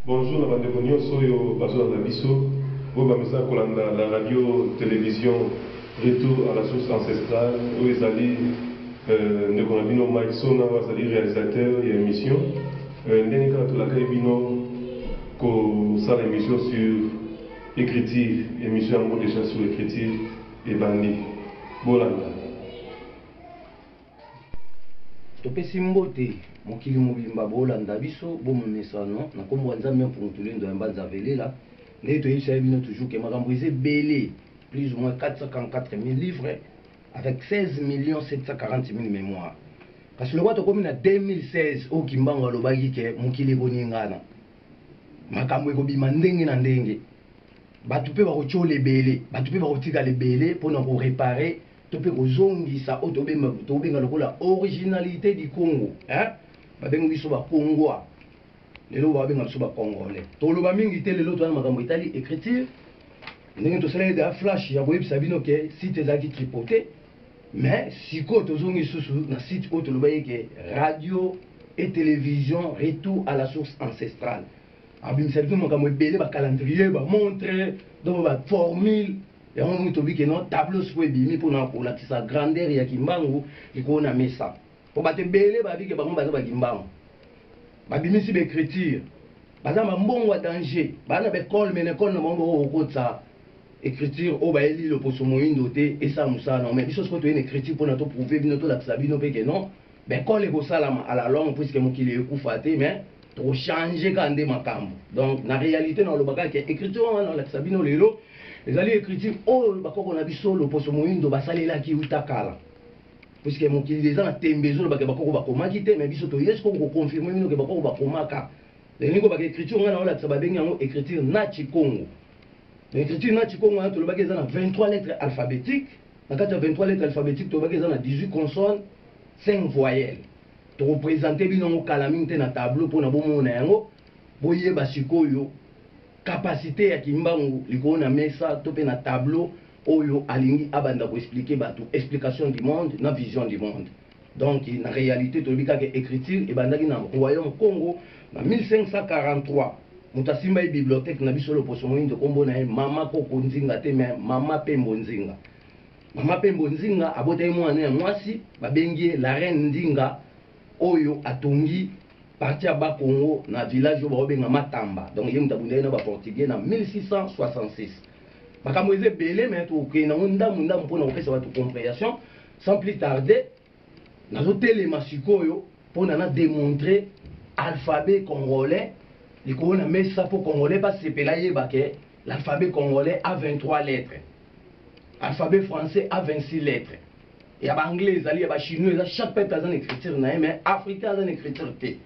Bonjour na bandeko nionso oyo bazolanda biso, oyo bamesana kolanda la radio television retour à la source ancestrale oyo ezali ndeko na bino Mike Sona oyo azali realisateur ya emission. Ndenge kaka tolakaki bino kosala emission sur ecriture, emission yango dejà sur ecriture ebandi. Bolanda. Topesi mbote mokili mobimba bolanda biso bo momesano na kombo ya Nzambe Mpungu Tulendo ya Mbanza Velela. Ndenge toyebisaki bino toujours ke makambo eza ebele, plus ou moins 444 000 livres avec 16 millions 740 000 mémoires. Kasi lokola tokomi na 2016 oyo Kimbangu alobaki ke mokili ekoningana, makambo ekobima ndenge na ndenge, bato mpe bakotyola ebele, bato mpe bakotikala ebele mpo na koreparer to mpe kozongisa oyo tobenga lokola originalité du Congo, hein? Babengi biso ba Kongwa, lelo babenga biso ba Congolais. Toloba mingi te lelo, toza na makambo etali écriture. Ndenge tosalaki deja flash ya koyebisa bino ke site ezalaki tripoté, mais sikoyo tozongi lisusu na site oyo tolobaki ke radio et télévision retour à la source ancestrale. Abimisa bino makambo ebele, ba calendrier, ba montre, donc ba formule. Yango mingi tobi ke non, tableau sikoyo ebimi mpona kolakisa grandeur ya Kimbangu likolo na mesa. Po bato ebele babi ke bango baza ba Kimbangu, babimisi ba écriture, baza na mbongo ya danger, baza na ba école, mais na école na bango bakokotisa écriture oyo bayeli loposo moyindo te esala mosala na. Mais biso sikoyo toye na écriture mpona toprouver bino, tolakisa bino mpe ke non, ba école ekosalama à la longue, puisque mokili ekufa te, mais tokochange kaka nde makambo. Donc na réalité nalobaka ke écriture wana nalakisa bino lelo ezali écriture oyo bakoko na biso loposo moyindo basalelaki uta kala, puisque mokili eza na tembe ezolobaka bakoko bakomaki te. Mais biso toye sikoyo koconfirmer bino ke bakoko bakomaka. Elingi kobaka écriture ngai naolakisa, babengi yango écriture na Chikongo. Écriture na Chikongo wana tolobaki eza na 23 lettres alphabétiques. Na kati ya 23 lettres alphabétiques, tolobaki eza na 18 consonnes, 5 voyelles. Tokoprésenter bino yango kala mingi te na tableau mpona bomona yango, boyeba sikoyo capacité ya Kimbangu likolo na mesa to mpe na tableau oyo alingi abanda koexpliquer bato explication du monde na vision du monde. Donc na réalité tolobi kaka écriture ebandaki na royaume Congo na 1543. Moto asimba ye bibliothèque na biso loposo moyindo, nkombo na ye Mama Koko Nzinga te, mais Mama Pembo Nzinga. Mama Pembo Nzinga abotaki mwana ya mwasi, babengi ye la reine Ndinga, oyo atongi partie ya Bakongo na village oyo baobenga Matamba. Donc ye moto abundaki na Baportugais na 1666. Makambo eza ebele, mais tokokende nango ndambu ndambu mpona kopesa bato compréhension. Sans plus tarder, nazotelema sikoyo mpona na démontrer alphabet congolais likolo na mesa, mpo Congolais basepela, yeba ke l'alphabet congolais a 23 lettres, alphabet français a 26 lettres, ya Baanglais ezali, ya Bachinois eza. Chaque peuple aza na écriture na ye, mais Africain aza na écriture te.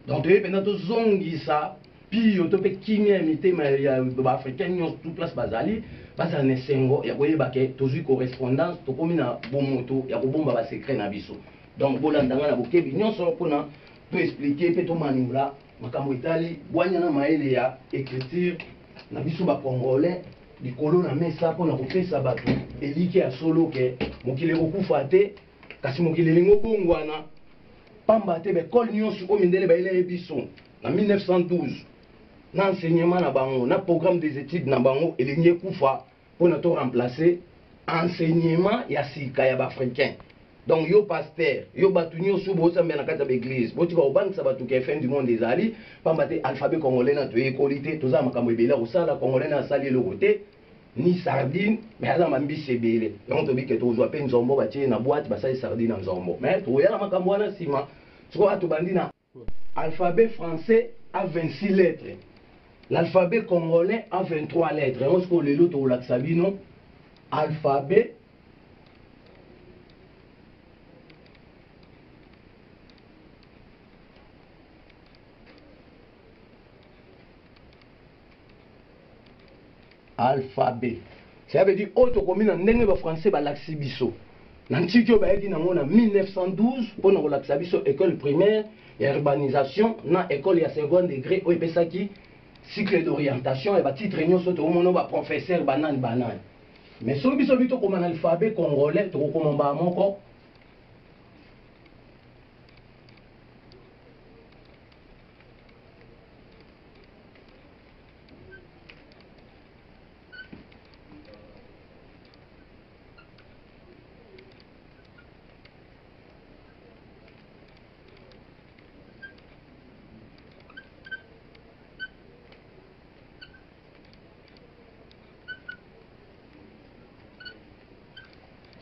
Donc toyebi mpenza tozongisa pio to mpe kimia ya mitema ya Baafricain nyonso, tout place bazali, bazala na esengo ya koyeba ke tozwi correspondance, tokomi na bomoto ya kobomba basecret na biso. Donc bolanda nga na bokebi nyonso mpona toexpliquer mpe tomaniola makambo etali bwanya na mayele ya écriture na biso Bacongolais likolo na mesa, mpona kopesa bato elike ya solo ke mokili ekokufa te, kasi mokili elingi obongwana, pamba te baekole nyonso oyo mindele bayelaki biso na 1912 na enseignement na bango, na programme des études na bango, elingi ekufa mpona to remplacer enseignement ya sika ya Baafricain. Donc yo pasteur, yo bato nyonso bosambela na kati ya baeglise, botika kobangisa bato ke fin du monde ezali, pamba te alphabet congolais na toyekoli te. Toza na makambo ebele ya kosala. Congolais na asali eloko te, ni sardine, mais aza na bambisi ebele. Yango toyebi ke tozwa mpe nzombo, batie na boîte, basali sardine na nzombo. Mais tokoya na makambo wana nsima. Sikoyo tobandi na alphabet français a 26 lettres, l'alphabet congolais a 23 lettres. Yango sikoyo lelo tokolakisa bino alphabet Alphabet. Cela veut dire oyo tokomi na ndenge ba français balakisi biso. Na ntiki oyo bayaki nango na 1912 mpo na kolakisa biso école primaire ya urbanisation na école ya second degré oyo epesaki cycle d'orientation ya batitre nyonso tokomona ba professeur banani banani. Mais soki biso bi tokoma na alphabet congolais, tokokoma mbala moko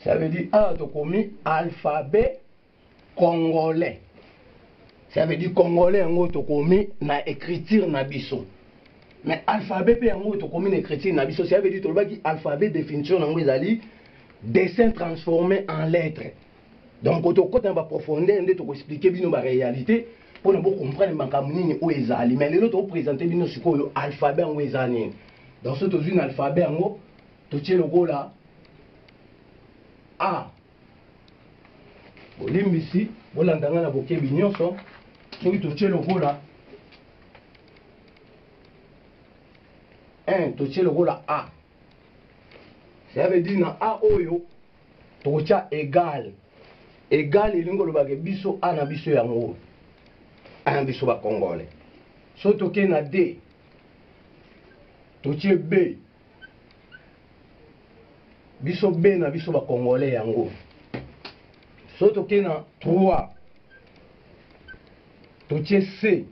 Ça veut dire, ah, tokomi alphabet congolais. Ça veut dire congolais yango tokomi na écriture na biso. Mais alphabet pe yango tokomi na écriture na biso. Ça veut dire tolobaki alphabet définition nango ezali dessin transformé en lettres. Donc tokota na ba profondeur nde toko expliquer bino ba réalité mpona bo comprendre makambo nini oyo ezali. Mais lelo toko présenter bino sikoyo alphabet yango eza nini. Donc soki tozwi na alphabet yango totie lokola A. Bolimbisi, bolanda ngai na bokebi nyonso. Soki totie lokola 1, totie lokola A. Ça veut dire na A oyo tokotia égal. Égal elingi koloba ke biso A na biso yango. A na biso ba Congolais. Soki toke na D, totie B. Biso B na biso ba Congolais yango. Soki toke na 3, totie C.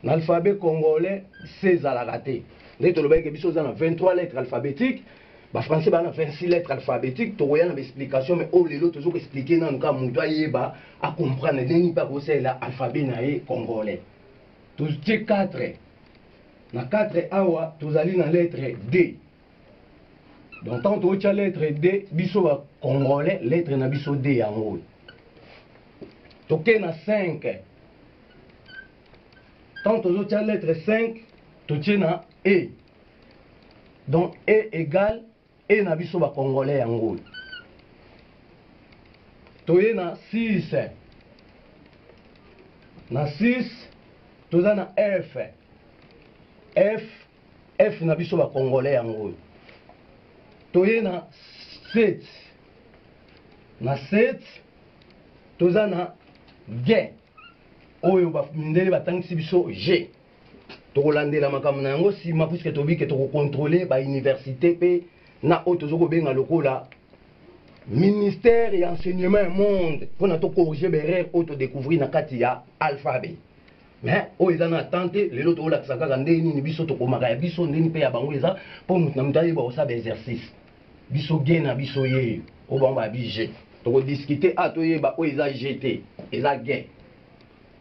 Na alphabet congolais, C ezalaka te. Nde tolobaki ke biso oza na 23 lettres alphabétiques, ba français ba na 26 lettres alphabétiques, tokoya na ba explication, mais oyo lelo tozo ko expliquer nanu kaka moto ayeba, a comprendre ndenge nini mpe akosalela alphabet na ye congolais. Totie 4. Na 4 awa tozali na lettre D. Donc tant totia lettre D, biso ba congolais lettre na biso D yango. Toke na 5. Tant tozotia lettre 5, totie na E. Donc E égale E na biso ba congolais yango. Toye na 6. Na 6 toza na F. F, F na biso ba congolais yango. Toye na 7. Na 7 toza na G. Oyo ba mindele batangisi biso G. Tokolandela makambo na yango nsima puisque toyebi ke tokocontrôler ba université pe na oyo tozo kobenga lokola ministère ya enseignement ya monde mpona tocorriger ba erreur oyo todécouvrir na kati ya alphabet. Mais oyo eza na attente lelo tokolakisa kaka ndenge nini biso tokomaka ya biso ndenge mpe ya bango eza mpo moto na moto ayeba kosala ba exercice. Biso G na biso ye oyo bango babi G. Tokodiscute a toyeba oyo eza G te, eza G.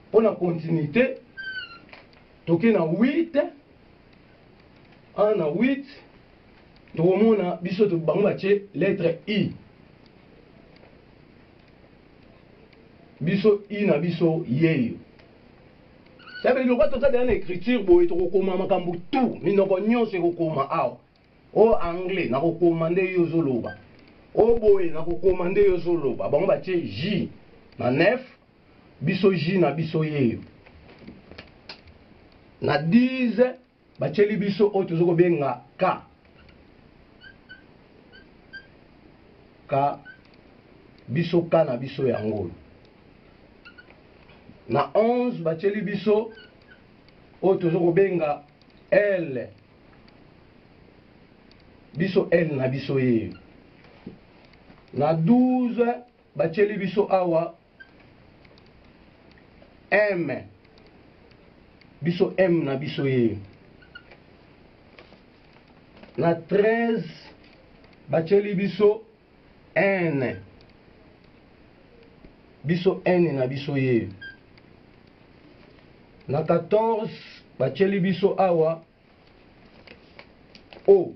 Mpona continuité toke na 8, 1 na 8 tokomona biso bango batie lettre I. Biso I na biso yeyo. Ça veut dire lokola toza deja na écriture boye tokokoma makambo tout, minoko nyonso ekokoma awa. O anglais nakokoma nde yo ozoloba. O boye nakokoma nde yo ozoloba. Bango batie J na 9, biso J na biso yeyo. Na 10 batieli biso oyo tozo kobenga K. K, biso K na biso yango. Na 11 batieli biso oyo tozo kobenga L. Biso L na biso yeyo. Na 12 batieli biso awa M. Biso M na biso yeyo. Na 13 batieli biso N. Biso N na biso yeyo. Na 14 batieli biso awa O.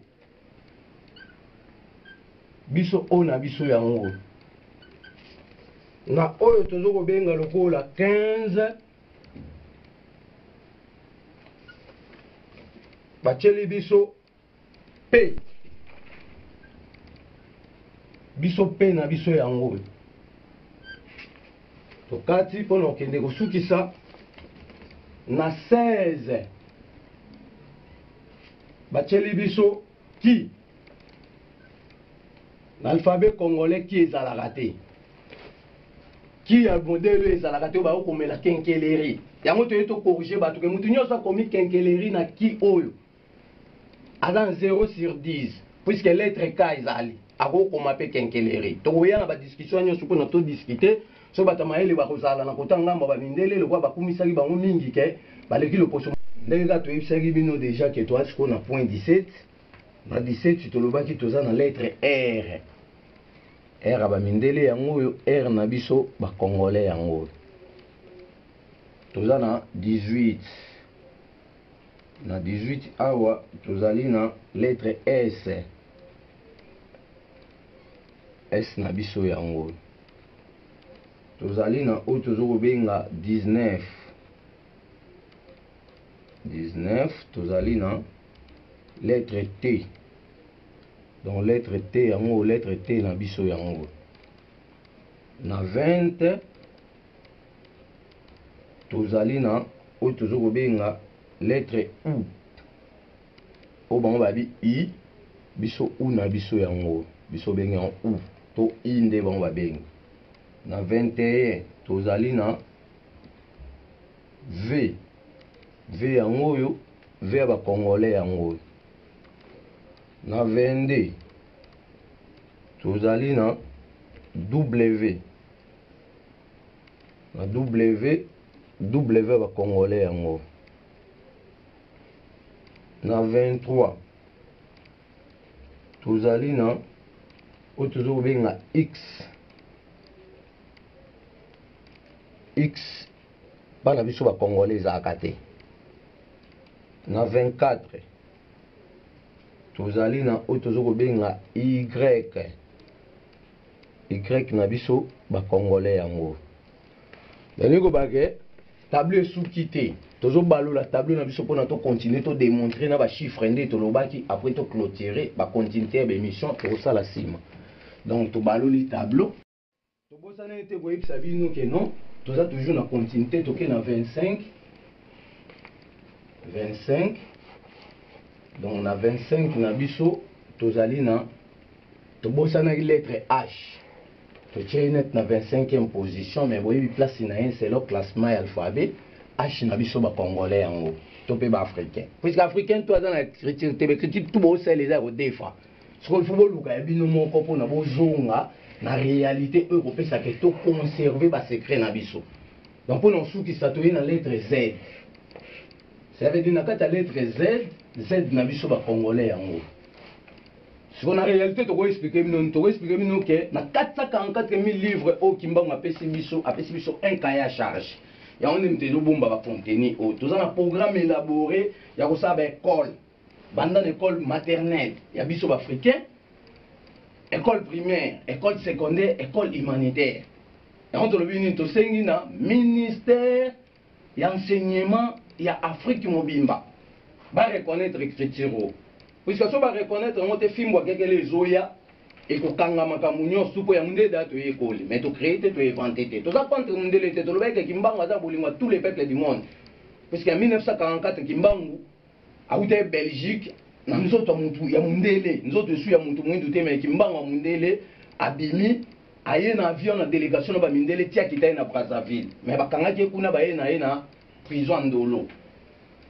Biso O na biso yango. Na oyo tozo kobenga lokola 15 batieli biso P. Biso P na biso yango oyo. Tokati mpo na kokende kosukisa na 16. Batieli biso ki. Na alphabet congolais ki ezalaka te. Ki ya modèle oyo ezalaka te oyo bakokomela quinqueleri. Yango toye to corriger bato ke mutu nyonso akomi quinqueleri na ki oyo aza na 0 sur 10 puisque lettre K ezali akokoma pe quinqueleri. Tokoya na ba discussion nyonso mpona to discuter soki bato ya mayele bakozala na kota ngambo ya ba mindele lokola bakumisaki bango mingi ke baleki loposo. Ndenge kaka toyebisaki bino dejà ke toza sikoyo na point 17. Na 17 tolobaki toza na lettre R. R ya ba mindele yango oyo, R na biso ba congolais yango oyo. Toza na 18. Na 18 awa tozali na lettre S. S na biso yango oyo. Tozali na oyo tozo kobenga 19. 19 tozali na lettre T. Donc lettre T yango, lettre T na biso yango. Na 20 tozali na oyo tozo kobenga lettre U. Oyo bango babi I, biso U na biso yango, biso bengi yango U to I nde bango babengi. Na 21 tozali na V. V yango oyo, V ya ba congolais yango oyo. Na 22 tozali na W. Na W, W ya ba congolais yango. Na 23 tozali na oyo tozo kobenga X. X bana biso ba congolais ezalaka te. Na 24 tozali na oyo tozo kobenga Y. Y na biso ba congolais yango. Nalingi koloba ke tableau esuki te. Tozo balola tableau na biso pona to continuer to demontrer na ba chiffres nde tolobaki après to clôturer ba continuité ya ba émission tokosala sima. Donc tobaloli tableau. Tobosana ete koyebisa bino ke non, toza toujours na continuité, toke na 25, 25, donc na 25 na biso tozali na, tobosanaki lettre H, totie ye net na 25e position, mais boyebi place na ye selon classement ya alphabet, H na biso ba congolais yango, to pe ba africain, puisque africain to aza na écriture te, ba écriture tout bosala eza ya kodefa. Sikoyo il faut boluka ya bino moko pona bozonga na realite oyo ekopesa ke to conserver ba secret na biso. Donc pona osukisa toye na lettre Z. Ça veut dire na kati ya lettre Z, Z na biso ba congolais yango. Sikoyo na realite toko expliquer bino nini? Toko expliquer bino ke na 444 000 livres oyo Kimbangu apesi biso, apesi biso un cahier à charge. Yango nde moto ezobomba ba contenu oyo. Toza na programme élaboré ya kosala ba école. Banda na ecole maternelle ya biso ba africain, ecole primaire, ecole secondaire, ecole humanitaire. Yango tolobi nini? Tosengi na ministère ya enseignement ya Afrique mobimba ba reconnaître écriture oyo. Puisque so ba reconnaître yango te, fimbo ya kekele ezoya ekokanga makambo nyonso mpo ya mundele da toyekoli, mais to créer te, to inventer te. Toza contre mundele te, tolobaki ke Kimbangu aza bolingo ya tous les peuples du monde. Puisque en 1944 Kimbangu awutaki Belgique na nzoto ya mutu ya mundele, nzoto esu ya mutu muindu te, mais Kimbangu ya mundele abimi aye na avion na delegation na ba mindele ti akita ye na Brazzaville, mais bakangaki ye kuna, baye na ye na prison ya Ndolo.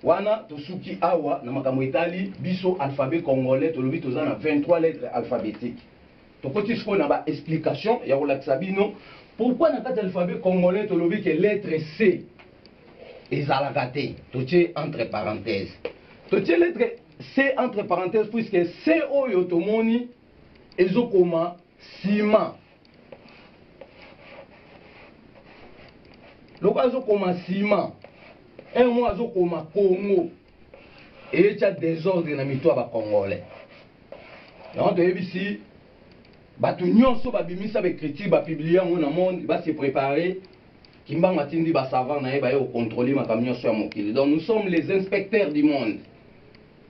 Wana tosuki awa na makambo etali biso alphabet congolais, tolobi toza na 23 lettres alphabetiques. Tokoti sikoyo na ba explication ya kolakisa bino pourquoi na kati ya alphabet congolais tolobi ke lettre C ezalaka te. Totie entre parenthèses, totie lettre C entre parenthèses puisque C oyo tomoni ezokoma ciment. Lokola azokoma ciment, un mois azokoma Congo, eyetia désordre na mito ya ba congolais. Yango toyebisi bato nyonso babimisa ba écriture, ba publier yango na monde, ba se préparer. Kimbangu atindi ba savants na ye baye ko contrôler makambo nyonso ya mokili. Donc nous sommes les inspecteurs du monde.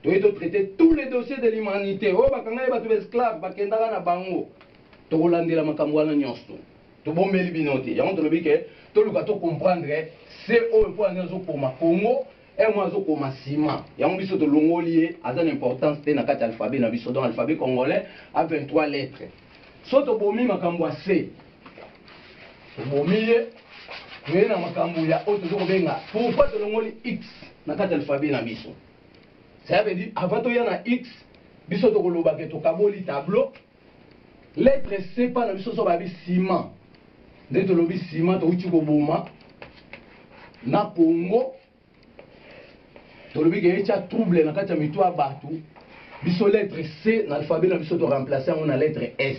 Toye totraite tous les dossiers de l'humanité oyo bakangaki bato baesclave, bakendaka na bango. Tokolandela makambo wana nyonso, tobombeli bino te. Yango tolobi ke toluka tocomprendre se oyo mpo ani azokoma Congo mpo azokoma nsima. Yango biso tolongoli ye, aza na importance te na kati ya alphabet na biso. Donc alphabet congolais a 23 lettres. So tobomi makambo ya C, tobomi ye, toye na makambo ya oyo toza kobenga. Pourquoi tolongoli X na kati ya alphabet na biso? Ça veut dire, avant toya na X, biso tokoloba ke tokaboli tableau. Lettre C mpa na biso, so babi ciment, nde tolobi ciment, touti koboma na Congo. Tolobi ke etya trouble na kati ya mito ya bato. Biso lettre C na alphabet na biso, toremplace yango na lettre S.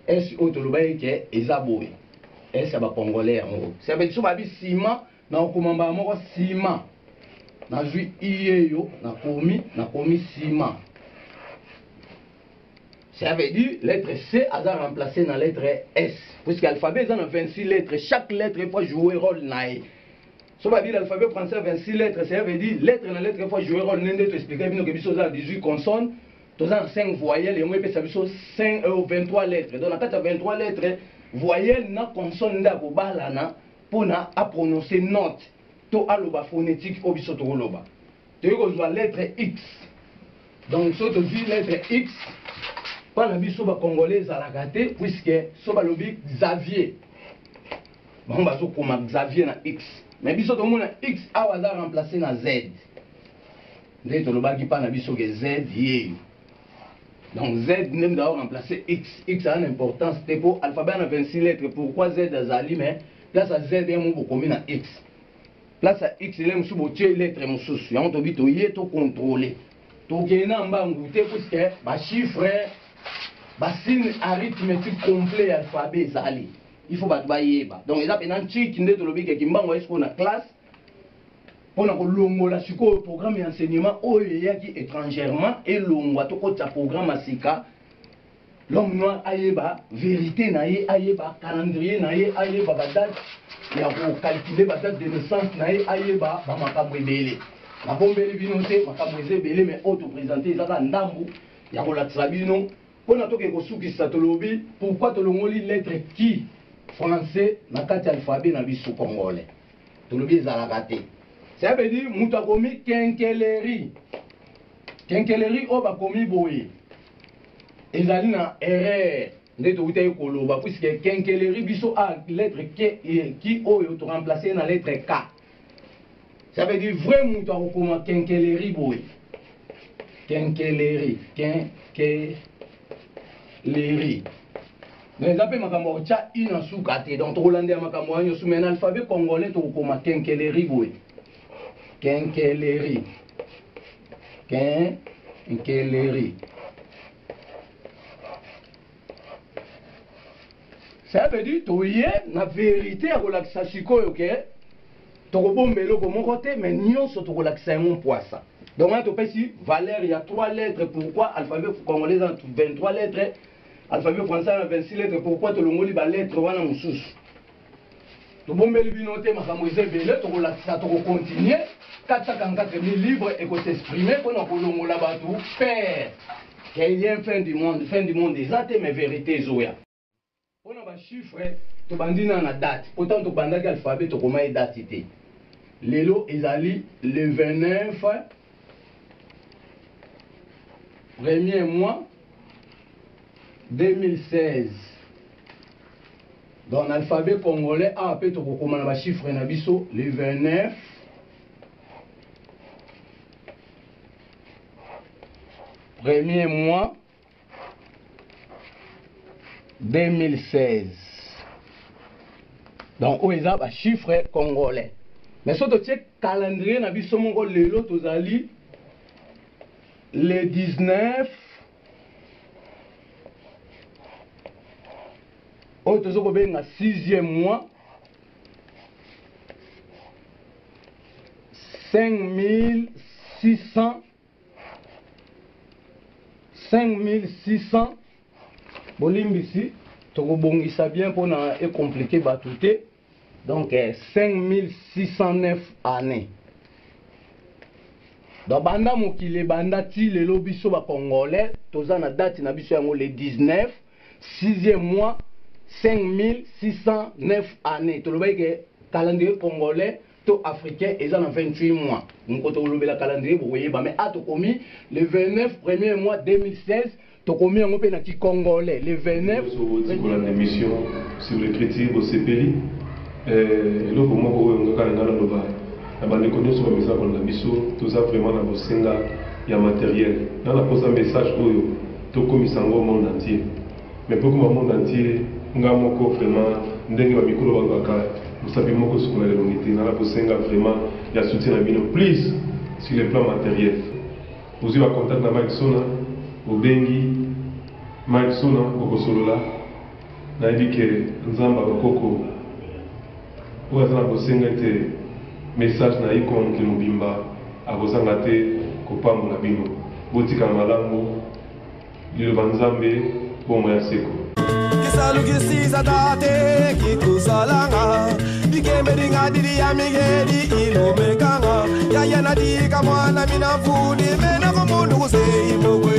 S oyo toloba ye ke eza boye, S ya bacongolais. Yango ça veut dire, so babi ciment, na okoma mbala moko ciment, nazwi iyeyo, nakomi ciment. Ça veut dire lettre C aza remplacé na lettre S, puisque alphabet eza na 26 lettres. Chaque lettre faut jouer rôle na ye. So babi l'alphabet français 26 lettres, ça veut dire lettre na lettre faut jouer rôle. Nde toexplike bino ke biso oza na 18 consonnes, toza na 5 voyelles, yango epesa biso 5, 23 lettres. Donc na kati ya 23 lettres, voyelle na consonne nde akobalana mpona aprononce note to aloba phonétique oyo biso tokoloba. Toyei kozwa lettre X. Donc so tozwi lettre X, mpa na biso bacongolais ezalaka te, puisque so balobi Xavier, bango bazokoma Xavier na X, mais biso tomona X awa aza remplacé na Z. Nde tolobaki mpa na biso ke Z yeyo. Donc Z nde mutu aoremplace X. X aza na importance te mpo alphabet na 26 lettres. Pourquoi Z azali? Mais place ya Z ye mo bokomi na X, place ya X ele mosusu botie lettre mosusu. Yango tobi toye tocontrôle, tokende na mbangu te, puisque bachiffre, basigne arithmétique complet ya alphabet ezali, il faut bato bayeba. Donc eza mpena ntiki nde tolobi ke Kimbangu aye sikoyo na classe mpona kolongola sikoyo programme ya enseignement oyo eyaki étrangèrement, elongwa, tokotisa programme ya sika. L'homme noir ayeba vérité na ye, ayeba calendrier na ye, ayeba badate ya kocalcule, badate de naissance na ye, ayeba bamakambo ebele. Nabombeli bino te, makambo eza ebele, mais oyo toprésente eza kaka ndambu ya kolakisa bino mpona toke kosukisa. Tolobi pourquoi tolongoli lettre Q français na kati ya alphabet na biso congolais. Tolobi ezalaka te. Ça veut dire moto akomi quincaillerie, quincaillerie oyo bakomi boye ezali na erreur. Nde tokutaki koloba, puisque quincaillerie, biso a lettre Q, Q oyo toremplace na lettre K. Ça veut dire vrai moto akokoma quincaillerie boye, quincaillerie, quincaillerie. Mais eza mpe makambo ya kotya i na suka te. Donc tokolandela makambo wana nyonso, mais na alphabet congolais tokokoma quincaillerie boye, quincaillerie, quincaillerie. Ça veut dire toye na vérité ya kolakisa sikoyo ke tokobomba eloko moko te, mais nyonso tokolakisa yango mpwasa. Donc wana topesi valeur ya 3 lettres. Pourquoi alphabet congolais eza na 23 lettres, alphabet français na 26 lettres? Pourquoi tolongoli balettre wana mosusu? Tobombeli bino te, makambo eza ebele, tokolakisa, tokocontinue. 444 000 livres ekosexprime mpona kolongola bato peur qu'il y a fin du monde. Fin du monde eza te, mais vérité ezoya. Mpona bachiffre, tobandi na date. Po ntango tobandaki alphabet, tokoma ye date te. Lelo ezali le 29, premier mois 2016. Donc na alphabet congolais awa mpe tokokoma na bachiffre na biso le 29 premier mois 2016. Donc oyo eza bachiffre congolais, mais so totie calendrier na biso moko, lelo tozali le 19, oyo toza kobenga 6e mois, 5600, 5600. Bolimbisi, tokobongisa bien mpona ecomplike bato te. Donc 5609 année. Donc banda mokili ebanda ti lelo biso ba congolais toza na date na biso yango le 19 6e mois 5609 année. Tolobaki ke calendrier congolais to africain eza na 28 mois. Moko tokolobela calendrier bokoyeba, mais a tokomi le 29 premier mois 2016, tokomi yango mpe na kicongolais le 29. Nyonso kolanda émission sur l'écriture, bosepeli. Eloko moko oyo ngaka na ngai naloba na bandeko nyonso bamesana kolanda biso, toza vraiment na bosenga ya matériel. Na naposa message oyo tokomisa yango monde entier, mais mpo koma monde entier, nga moko vraiment, ndenge bamikolo balobaka, mosapi moko esukola elongi te. Na bosenga vraiment ya soutien na bino plus sur le plan matériel. Ozwi bacontact na Mike Sona, obengi Mike Sona, okosolola. Nayebi ke Nzambe bakoko oyo aza na bosenga ete message na ye koma mokili mobimba, akozanga te kopambola bino. Botikala malamu. Liloba Nzambe, bomo ya seko. Kisalukisiza tate kikusalanga dikembe dingadili ya migedi ilomekanga yayana dika mwana mina mfudi mena komundu kuseimokwe.